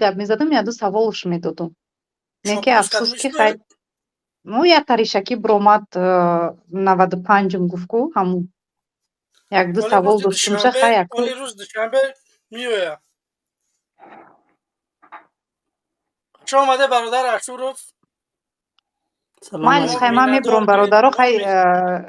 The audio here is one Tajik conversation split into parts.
Гап мезадам, яду саволш медодум. Не ки афсӯс, ки хай, ну, як таришакӣ биромад, 95-ум гуфт ку, ҳамун якду савол доштумша, хай. Оли рӯз душанбе меояд. Хуш омаде, бародар Ашуров. Майлиш, хай, ман мебурам, бародаро, хай,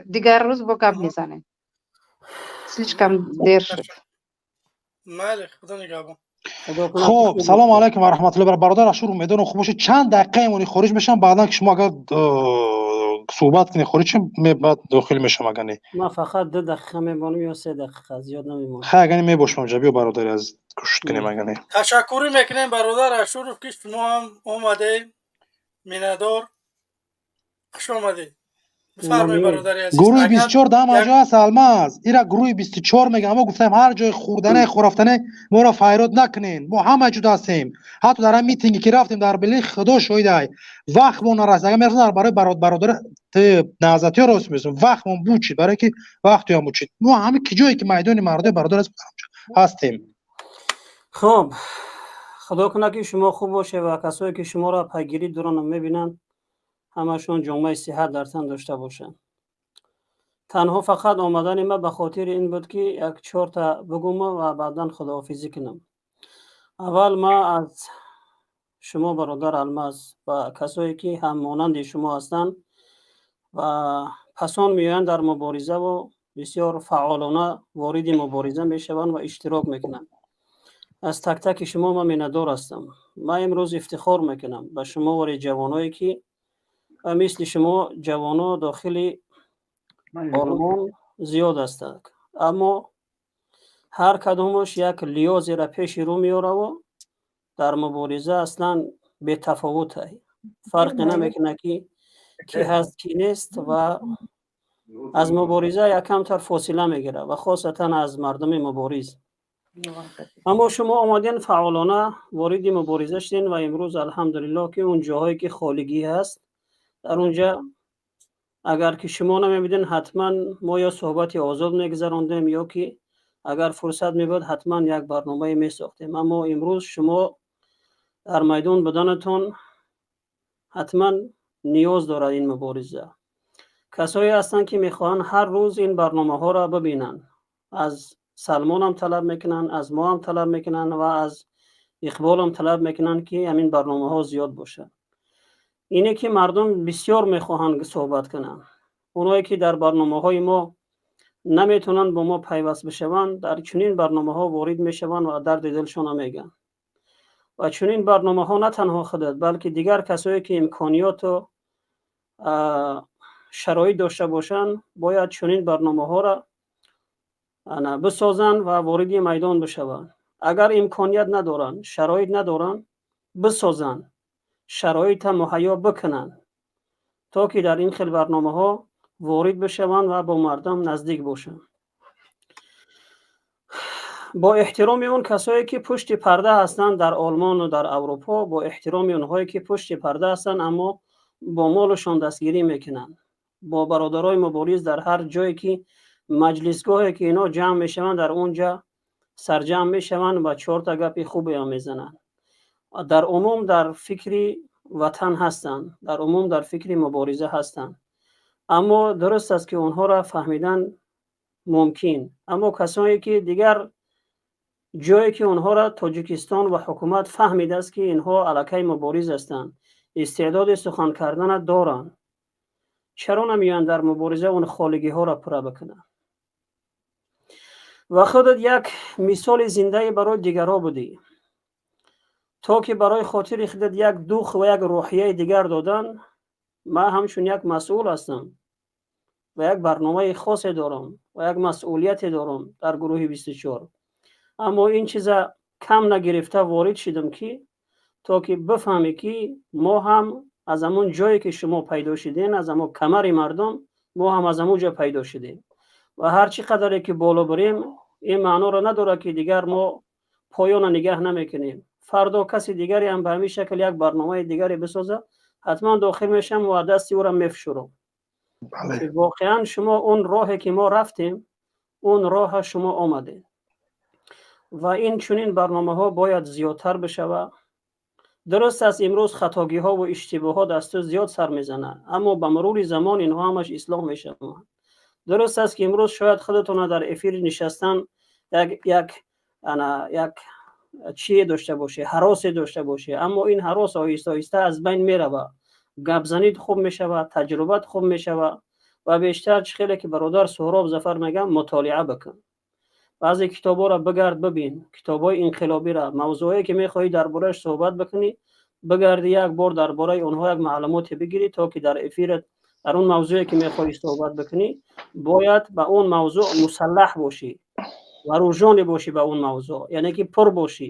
дигар рӯз бо гап мезанем, слишком дер шуд. Майли, худо нигаҳбон. Хуб, салому алайкум ва раҳматуллоҳ, бародар Ашур. Умедворам, хуб бошед. Чанд дақиқа имони хориҷ мешавам, баъдан ки шумо агар суҳбат кунед, хориҷ шем, баъд дохил мешавам, агар не. Ман фақат 2 дақиқа мемонам ё 3 дақиқа, зиёд намемонам. Хай, агар не, мебошам ҷа. Биё, бародари азиз, кӯшиш кунем, агар не. Ташаккурӣ мекунем, бародар Ашуров, ки шумо ҳам омадед. Миннатдор, хуш омадед. Гурӯҳи 24 дар ҳама ҷо ҳаст, Алмаз. Ира гурӯҳи 24 мегӯям. Мо гуфтем, ҳар ҷои хӯрдане, хӯрафтане моро файрод накунен, мо ҳама ҷудо ҳастем. Ҳатто дар ҳам митинге ки рафтем дар Берлин, худо шоҳидай, вақтмон нарасид. Агар мерафтем, барои бародар наҳзатиё рост месум, вақтмон бучид, барое ки вақтуям бучид. Мо ҳами ки ҷое ки майдони мардуми бародар ҳастем. Хуб, худо кунад, ки шумо хуб бошед ва касое ки шуморо пайгирӣ доранд, мебинанд, ҳамашон ҷомаи сиҳат дар тан дошта бошанд. Танҳо фақат омадани ман ба хотири ин буд, ки як чорта бугум ва баъдан худоҳофизӣ кунам. Аввал ман аз шумо, бародар Алмаз, ва касое ки ҳаммонанди шумо ҳастанд ва пасон меоянд дар муборизаву бисёр фаъолона вориди мубориза мешаванд ва иштирок мекунанд, аз так-таки шумо ман миннатдор ҳастам. Ман имрӯз ифтихор мекунам ба шумо вари ҷавоное ки мисли шумо ҷавоно дохили Олмон зиёд ҳастанд, аммо ҳар кадомаш як лиёзеро пеши рӯ меораву дар мубориза аслан бетафовутай, фарқе намекунад, ки кӣ ҳаст, кӣ нест, ва аз мубориза якамтар фосила мегирад ва хосатан аз мардуми мубориз. Аммо шумо омаден, фаъолона вориди мубориза шуден ва имрӯз, алҳамдулиллоҳ, ки он ҷоҳое ки холигӣ ҳаст, дар онҷа агар ки шумо намебиден, ҳатман мо ё суҳбати озод мегузарондем, ё ки агар фурсат мебуд, ҳатман як барномае месохтем. Аммо имрӯз шумо дар майдон буданатон ҳатман ниёз дорад ин мубориза. Касое ҳастанд, ки мехоҳанд ҳар рӯз ин барномаҳоро бибинанд. Аз Салмонам талаб мекунанд, аз мо ҳам талаб мекунанд ва аз Иқболам талаб мекунанд, ки ҳамин барномаҳо зиёд бошад. Ине ки мардум бисёр мехоҳанд суҳбат кунанд. Оное ки дар барномаҳои мо наметавонанд бо мо пайваст бишаванд, дар чунин барномаҳо ворид мешаванд ва дарди дилшона мегӯянд. Ва чунин барномаҳо на танҳо худат, балки дигар касое ки имкониёту шароит дошта бошанд, бояд чунин барномаҳоро бисозанд ва вориди майдон бишаванд. Агар имконият надоранд, шароит надоранд, бисозанд, шароита муҳайё бикунанд, то ки дар ин хел барномаҳо ворид бишаванд ва бо мардум наздик бошанд. Бо эҳтироми он касое ки пушти парда ҳастанд дар Олмону дар Аврупо, бо эҳтироми онҳое ки пушти парда ҳастанд, аммо бо молушон дастгирӣ мекунанд, бо бародарои мубориз дар ҳар ҷое ки маҷлисгоҳе ки ино ҷамъ мешаванд, дар он ҷа сарҷамъ мешаванд ва чорта гапи хубеам мезананд. Дар умум дар фикри ватан ҳастанд, дар умум дар фикри мубориза ҳастанд. Аммо дуруст аст, ки онҳоро фаҳмидан мумкин. Аммо касое ки дигар ҷое ки онҳоро Тоҷикистон ва ҳукумат фаҳмидааст, ки инҳо аллакай мубориз ҳастанд, истеъдоди сухан кардана доранд, чаро намеоянд дар мубориза он холигиҳоро пурра бикунанд? Ва худат як мисоли зиндае барои дигарҳо будӣ, то ки барои хотири худат як дух ва як рӯҳияи дигар додан. Ман ҳамчун як масъул ҳастам ва як барномаи хосе дорам ва як масъулияте дорам дар гурӯҳи 24, аммо ин чиза кам нагирифта ворид шудам, ки то ки бифаҳмӣ, ки мо ҳам аз ҳамон ҷое ки шумо пайдо шудем, аз ҳамон камари мардум, мо ҳам аз ҳамон ҷо пайдо шудем. Ва ҳар чӣ қадаре ки боло бирем, ин маъноро надорад, ки дигар мо поёна нигаҳ намекунем. Фардо каси дигаре ҳам ба ҳамин шакл як барномаи дигаре бисозад, ҳатман дохил мешавам ва дасти ӯро мефшурам. Воқеан шумо он роҳе ки мо рафтем, он роҳа шумо омадед ва ин чунин барномаҳо бояд зиёдтар бишавад. Дуруст аст, имрӯз хатогиҳову иштибоҳот аз ту зиёд сар мезанад, аммо ба мурури замон инҳо ҳамаш ислоҳ мешаванд. Дуруст аст, ки имрӯз шояд худатона дар эфир нишастан як ана як чие дошта бошӣ, ҳаросе дошта бошӣ, аммо ин ҳарос оҳиста оҳиста аз байн меравад. Гапзанит хуб мешавад, таҷрибат хуб мешавад ва бештар, чӣ хеле ки бародар Суҳроб Зафар мегӯям, мутолиа бикун, баъзе китобҳоро бигард, бибин, китобҳои инқилобиро, мавзӯое ки мехоҳӣ дар борааш суҳбат бикунӣ, бигарди, як бор дар бораи онҳо як маълумоте бигирӣ, то ки дар эфират дар он мавзӯе ки мехоҳӣ суҳбат бикунӣ, бояд ба он мавзӯъ мусаллаҳ бошӣ, вооружённый бошӣ ба он мавзӯъ, яъне ки пур бошӣ.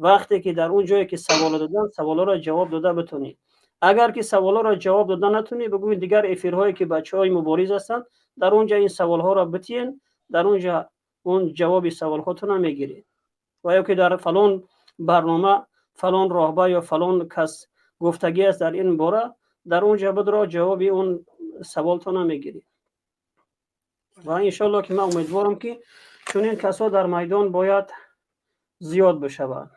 Вақте ки дар он ҷое ки саволо додан, саволҳоро ҷавоб дода битонӣ. Агар ки саволҳоро ҷавоб дода натонӣ, бигӯи дигар эфирҳое ки бачаҳои мубориз ҳастанд, дар он ҷа ин саволҳоро битиен, дар он ҷа он ҷавоби саволҳотона мегиред. Ва ё ки дар фалон барнома фалон роҳбар ё фалон кас гуфтагӣ аст дар ин бора, дар он ҷа бидро, ҷавоби он саволтона мегиред. Ва иншоалло, ки ман умедворам, ки чунин касо дар майдон бояд зиёд бишаванд.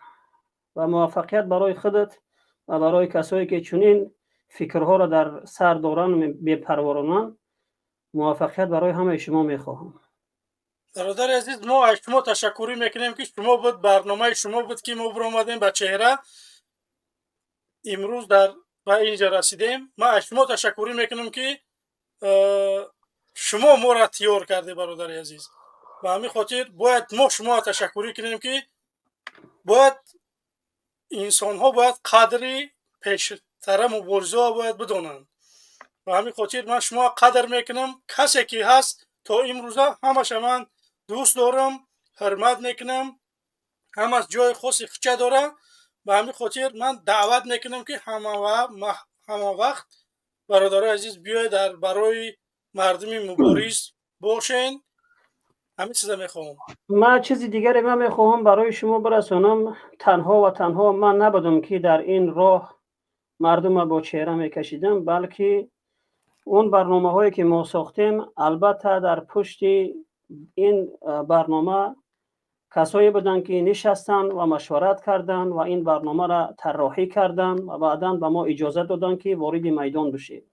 Ва муваффақият барои худат ва барои касое ки чунин фикрҳоро дар сар доранд, бепарворонанд, муваффақият барои ҳамаи шумо мехоҳам. Бародари азиз, мо аз шумо ташаккурӣ мекунем, ки шумо буд, барномаи шумо буд, ки мо биромадем ба чеҳра, имрӯз дар ба инҷа расидем. Ман аз шумо ташаккурӣ мекунам, ки шумо моро тиёр карде, бародари азиз. Ба ҳамин хотир бояд мо шуморо ташаккурӣ кунем, ки бояд инсонҳо бояд қадри пештара муборизаро бояд бидонанд. Ба ҳамин хотир ман шуморо қадр мекунам. Касе ки ҳаст, то имрӯза ҳамаша ман дӯст дорам, ҳурмат мекунам, ҳамаш ҷои хоси хуча дора. Ба ҳамин хотир ман даъват мекунам, ки ҳама вақт, бародарои азиз, биёед, дар барои мардуми мубориз бошен. Ҳамин чиза мехоҳам. Ман чизи дигаре ман мехоҳам барои шумо бирасонам. Танҳо ва танҳо ман набудам, ки дар ин роҳ мардума бо чеҳра мекашидам, балки он барномаҳое ки мо сохтем, албатта, дар пушти ин барнома касое буданд, ки нишастанд ва машварат карданд ва ин барномаро тарроҳӣ карданд ва баъдан ба мо иҷозат доданд, ки вориди майдон бишем.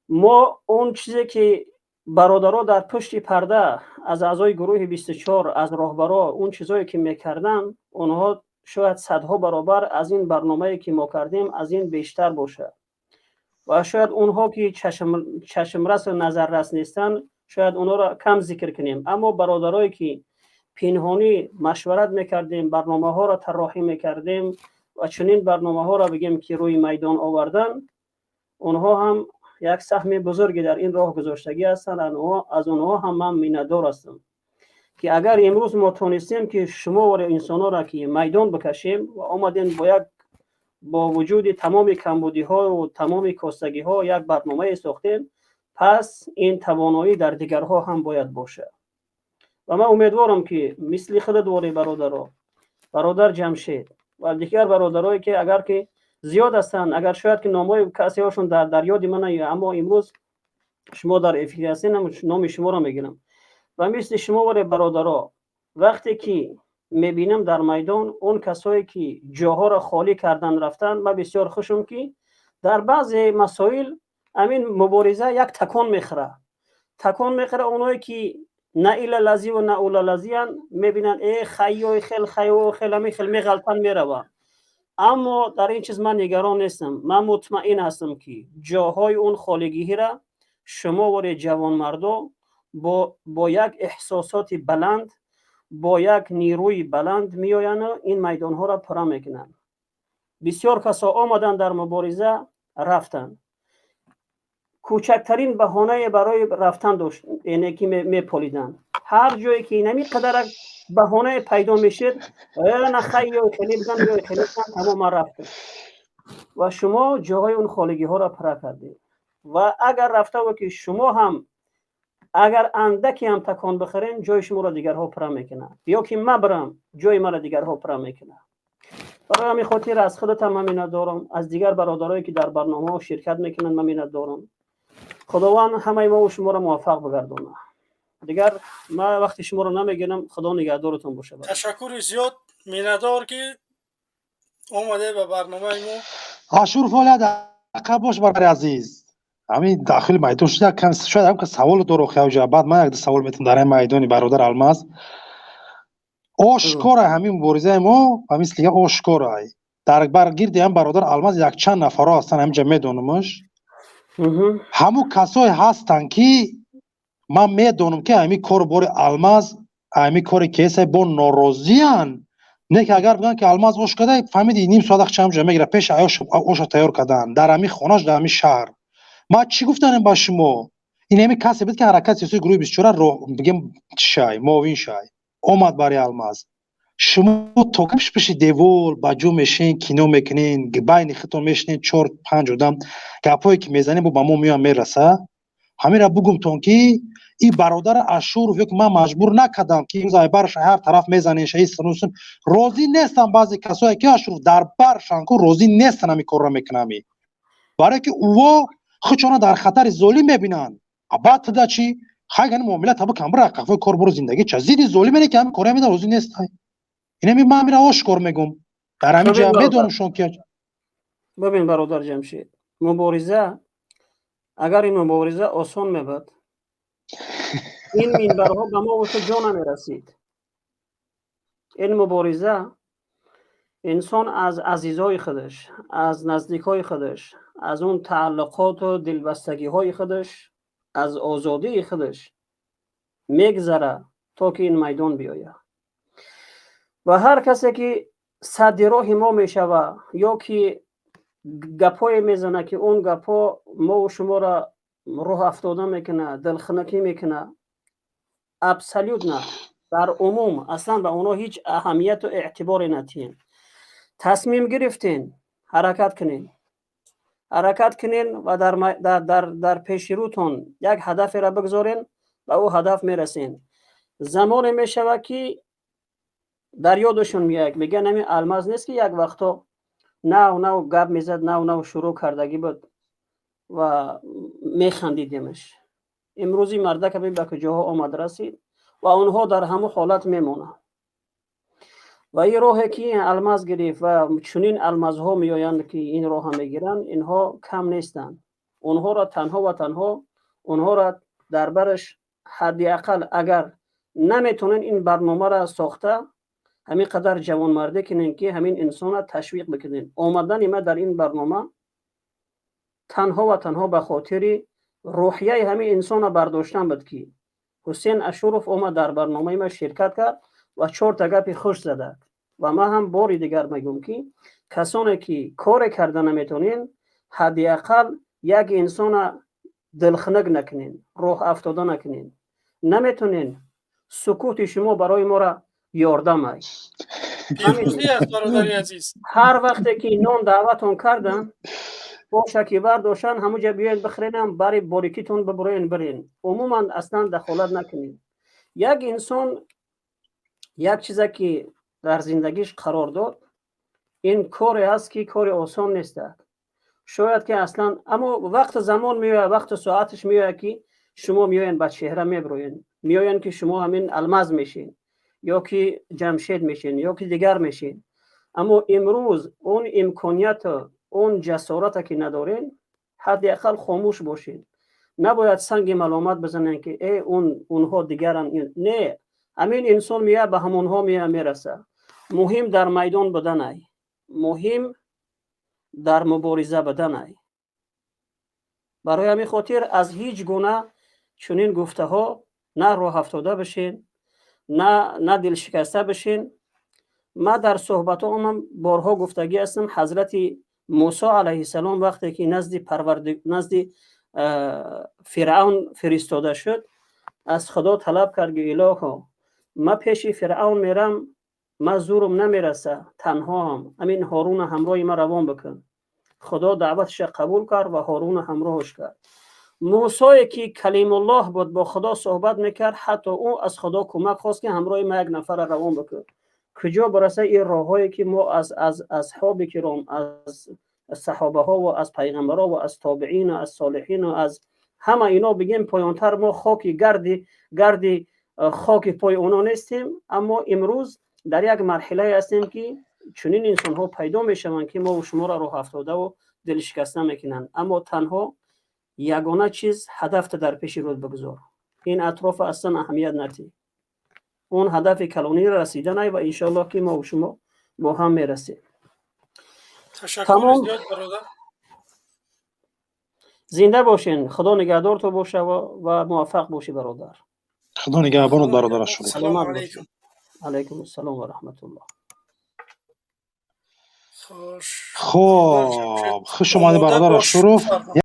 Мо он чизе ки бародаро дар пушти парда аз аъзои гурӯҳи 24, аз роҳбаро он чизое ки мекарданд, онҳо шояд садҳо баробар аз ин барномае ки мо кардем, аз ин бештар бошад. Ва шояд онҳо ки чашмрасу назаррас нестанд, шояд онҳоро кам зикр кунем, аммо бародарое ки пинҳонӣ машварат мекардем, барномаҳоро тарроҳӣ мекардем ва чунин барномаҳоро бигем, ки рӯи майдон овардан, онҳо ҳам як саҳми бузурге дар ин роҳ гузоштагӣ ҳастанд. Аз онҳо ҳам ман миннатдор ҳастам, ки агар имрӯз мо тонистем, ки шумо вари инсонҳоро ки майдон бикашем ва омадем, бо як бо вуҷуди тамоми камбудиҳову тамоми костагиҳо як барномае сохтем, пас ин тавоноӣ дар дигарҳо ҳам бояд бошад. Ва ман умедворам, ки мисли худат вори бародаро, бародар Ҷамшед ва дигар бародарое ки агар ки зиёд ҳастанд, агар шояд ки номҳои касеҳошон дар ёди ман наояд, аммо имрӯз шумо дар эфир ҳастед, номи шуморо мегирам. Ва мисли шумо варе бародаро, вақте ки мебинам дар майдон он касое ки ҷоҳоро холӣ кардан рафтанд, ман бисёр хушам, ки дар баъзе масоил ҳамин мубориза як такон мехӯрад, такон мехӯрад. Онҳое ки на ила лазиву на ула лазиян, мебинанд, э хайёи хел хайё хел ҳамин хел меғалтанд, мераванд. Аммо дар ин чиз ман нигарон нестам. Ман мутмаин ҳастам, ки ҷоҳои он холигиҳира шумо вори ҷавонмардо бо як эҳсосоти баланд, бо як нерӯи баланд меоянду ин майдонҳоро пурра мекунанд. Бисёр касо омаданд дар мубориза, рафтанд, кӯчактарин баҳонае барои рафтан дошт, яъне ки меполиданд. Ҳар ҷое ки инами қадарак баҳонае пайдо мешид, на хай, ё хеле бизан, ё хеле бизан, тамом, ман рафтам. Ва шумо ҷоҳои он холигиҳоро пурра кардед. Ва агар рафтаву ки шумо ҳам агар андаке ҳам такон бихӯрен, ҷои шуморо дигарҳо пурра мекунанд, ё ки ма бирам, ҷои маро дигарҳо пурра мекунанд. Барои ҳамин хотир аз худатам ман миннатдорам, аз дигар бародарое ки дар барномаҳо ширкат мекунанд, ман миннатдорам. Худованд ҳамаи мо шуморо муваффақ бигардонад. Дигар ман вақти шуморо намегирам. Худо нигаҳдорутон бошад. Ташаккури зиёд, миннатдор, ки Омаде ба барномаи мо. Ашуров, оля дақиқа бош, бародари азиз. Ҳамин дохили майдон шуда кам, шояд ҳам савол доро хавҷа. Баъд ман як савол метам дар ин майдони бародар Алмаз. Ошкора, ҳамин муборизаи мо ба мисли ошкора дар бар гирди ҳам бародар Алмаз якчанд нафаро ҳастанд, ҳаминҷа медонамаш. Ҳамун касое ҳастанд, ки ман медонам, ки ҳамин кору бори Алмаз, ҳамин коре ки ҳесай, бо норозиян. Не ки агар бигӯянд, ки Алмаз ош када, фаҳмиди, ним соат ақча ҳамҷа мегира, пеши оша тайёр кардан дар ҳамин хонаш, дар ҳамин шаҳр. Ман чӣ гуфтанем ба шумо? Ин ҳамин касе буд, ки ҳаракати сиёсии гурӯҳи 24 бигем шай, муовин шай омад бари Алмаз. Шумо то пиши девол ба ҷо мешин, кино мекунен, байни худтон мешинен, чор панҷ одам гапҳое ки мезанем, бо ба мо меоям мераса. Ҳаминра бугумтон, ки ин бародари Ашуров ё ки ман маҷбур накардам, ки имрӯз айбарш ҳар тараф мезанен, шаисанусун розӣ нестам. Баъзе касое ки, Ашуров, дар баршан ку розӣ нестан, ҳамин корро мекунами, барое ки ӯво худшона дар хатари золим мебинанд. Баъд туда чӣ хайгани муомила таба камбра қафои кор боро зиндагӣ ча зидди золим ене, ки ҳамин кора меда розӣ нестай. Инами ман ҳамира ошкор мегум, дар ҳамин ҷа медонам шон ки. Бибин, бародар Ҷамшед, мубориза, агар ин мубориза осон мебуд, ин минбарҳо ба мо ту ҷо намерасид. Ин мубориза инсон аз азизои худаш, аз наздикҳои худаш, аз он тааллуқоту дилбастагиҳои худаш, аз озодии худаш мегзара, то ки ин майдон биёяд. Ва ҳар касе ки садди роҳи мо мешава ё ки гапҳое мезана, ки он гапҳо мову шуморо роҳ афтода мекунад, дилхунакӣ мекунад, абсолютно дар умум аслан ба онҳо ҳеҷ аҳамияту эътиборе натиҳем. Тасмим гирифтен, ҳаракат кунен, ҳаракат кунен ва дар пеши рӯтон як ҳадаферо бигзорен, ба ӯ ҳадаф мерасен. Замоне мешавад, ки дар ёдашон меояд, мегӯянд, ҳамин Алмаз нест, ки як вақто нав нав гап мезад, нав нав шурӯъ кардагӣ буд ва механдидемаш. Имрӯзи мардака ба куҷоҳо омад расид ва онҳо дар ҳамон ҳолат мемонанд. Ва ин роҳе ки Алмаз гирифт ва чунин алмазҳо меоянд, ки ин роҳа мегиранд, инҳо кам нестанд. Онҳоро танҳо ва танҳо онҳоро дар бараш ҳадди ақал, агар наметонен ин барномаро сохта, ҳамин қадар ҷавонмардӣ кунем, ки ҳамин инсонро ташвиқ бикунем. Омадани ма дар ин барнома танҳо ва танҳо ба хотири рӯҳияи ҳамин инсонро бардоштан буд, ки Ҳусен Ашуров омад, дар барномаи ма ширкат кард ва чорта гапи хуш зада. Ва ман ҳам бори дигар мегӯм, ки касоне ки коре карда наметонен, ҳадди ақал як инсона дилхунак накунен, роҳ афтода накунен. Наметонен, сукути шумо барои мора ёрдам ай. Ҳар вақте ки нон даъватон кардан, боша ки бардошан, ҳамуҷа биёед бихӯренам, бари борикитон бибуроен, бирен. Умуман аслан дахолат накунед. Як инсон як чизе ки дар зиндагиш қарор дод, ин коре ҳаст, ки кори осон нест шояд ки аслан, аммо вақти замон меояд, вақту соаташ меояд, ки шумо меоянд, ба чеҳра мебироен, меоянд, ки шумо ҳамин Алмаз мешин ё ки Ҷамшед мешин ё ки дигар мешин. Аммо имрӯз он имконияту он ҷасорате ки надорен, ҳадди ақал хомӯш бошед. Набояд санги маломат бизанем, ки э он онҳо дигаран. Не, ҳамин инсон меояд, ба ҳамонҳо меояд, мераса. Муҳим дар майдон буданай, муҳим дар мубориза буданай. Барои ҳамин хотир аз ҳеҷ гуна чунин гуфтаҳо на роҳафтода бишен, на дилшикаста бишен. Ман дар суҳбатҳоам борҳо гуфтагӣ ҳастам: ҳазрати Мусо алайҳиссалом вақте ки назди Фиръавн фиристода шуд, аз Худо талаб кард, ки илоҳо, ман пеши Фиръавн мерам, ман зурум намераса, танҳоам, ҳамин Ҳоруна ҳамроҳи ман равон бикун. Худо даъваташа қабул кард ва Ҳоруна ҳамроҳаш кард. Мусое ки калимуллоҳ буд, бо Худо суҳбат мекард, ҳатто ӯ аз Худо кӯмак хост, ки ҳамроҳи ман як нафара равон бикун. Куҷо бараса ин роҳҳое, ки мо аз асҳоби киром, аз саҳобаҳо ва аз пайғамбарҳо ва аз тобеин ва аз солиҳин ва аз ҳама ино бигем, поёнтар мо хоки гарди хоки пои онҳо нестем. Аммо имрӯз дар як марҳилае ҳастем, ки Чунин инсонҳо пайдо мешаванд, ки мову шуморо роҳафтодаву дилшикаста мекунанд. Аммо танҳо ягона чиз, ҳадафта дар пеши рӯз бигузор, ин атрофа аслан аҳамият натӣ. Он ҳадафи калониро расиданай ва иншоаллоҳ, ки мову шумо бо ҳам мерасем. Тамом. Зинда бошен, Худо нигаҳдорто боша ва муваффақ бошӣ, бародар. Худо нигаҳбонат, бародар Ашуров. Саломат. Алайкум ассалом ва раҳматуллоҳ. Хоб, хуш омадӣ, бародар Ашуров.